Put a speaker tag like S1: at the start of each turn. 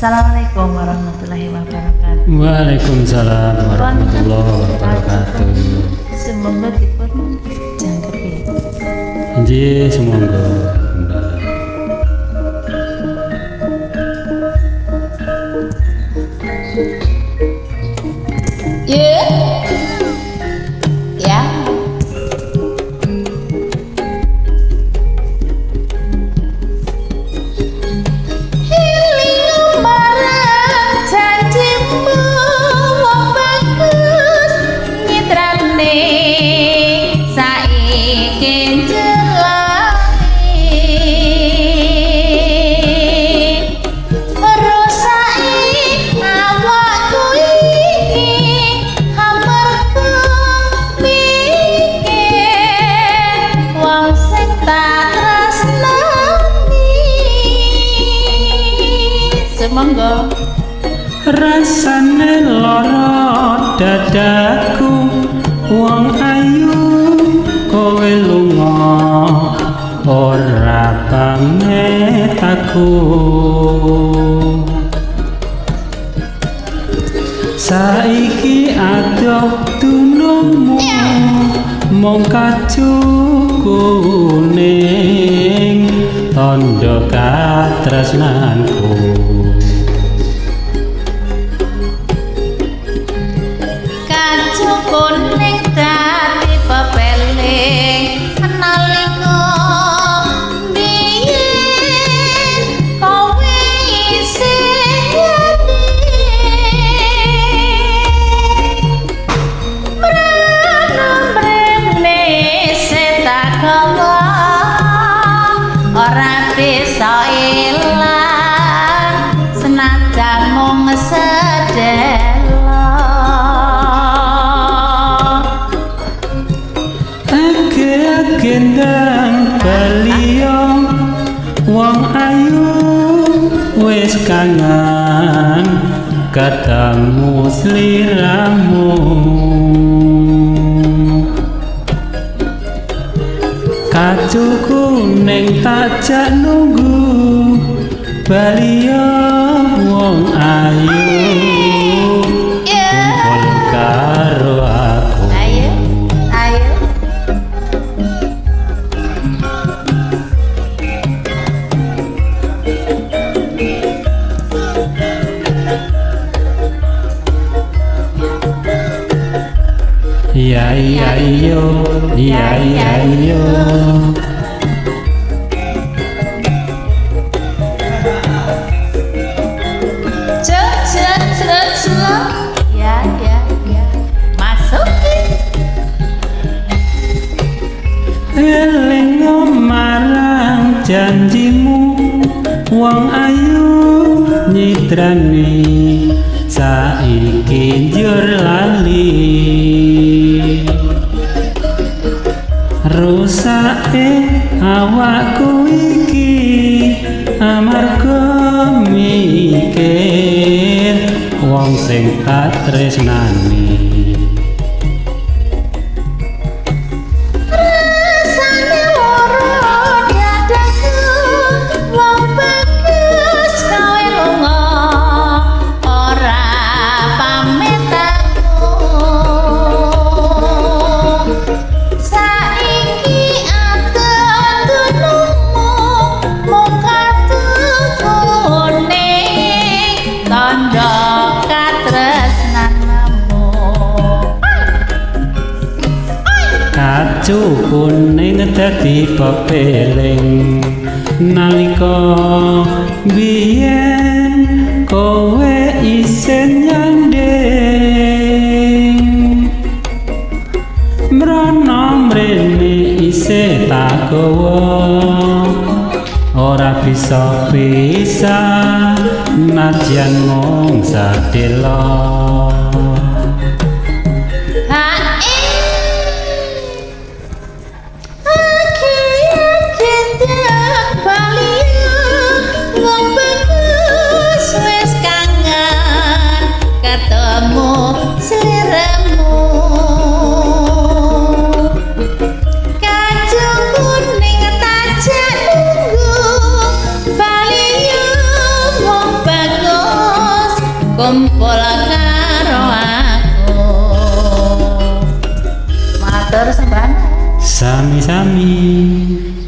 S1: Assalamualaikum warahmatullahi wabarakatuh.
S2: Waalaikumsalam warahmatullahi wabarakatuh.
S1: Semoga dipun jangkepi.
S2: Nggih, sumangga, Mbak.
S1: Ya. Ya. Eling marang janjimu wong bagus nyitrane saiki jelani rusake awakku iki amarga mikir wong sing tak tresnani. Sumangga.
S2: Rasane lara dadaku wong ayu kowe lunga ora pamit aku. Saiki adoh dunungmu mung kacu kuning tandha katresnanku.
S1: Kacu kuning dadi pepeling nalika biyen kowe isih yatim. Mrana mrene tak gawa ora bisa ilang senajan mung sedelo.
S2: Age-age ndang baliyo wong ayu wis kangen ketemu sliramu. Kacu kuning tak jak nunggu baliyo wong ayu kumpul karo aku.
S1: Ayo, ayo.
S2: Iya iya iyo, iya iya iyo.
S1: Cek, cek, cek, cek. Ya, ya, ya. Masukin.
S2: Eling marang janjimu wong ayu nyitrani saiki njur lali. Rusake awakku iki amarga mikir wong sing tak tresnani.
S1: Rasane lara dadaku wong bagus kowe lunga ora pamit aku. Saiki adoh dunungmu mung katu kuning tandha katresnanmu.
S2: Kacu kuning dadi pepeling nalika biyen kowe isin nyanding. Mrana mrene isih tak gawa ora bisa pisah nadyan mung sedelo.
S1: Ketemu sliramu kacu kuning tak nunggu baliyo wong bagus. Kumpul karo aku. Matur sembah.
S2: Sami-sami.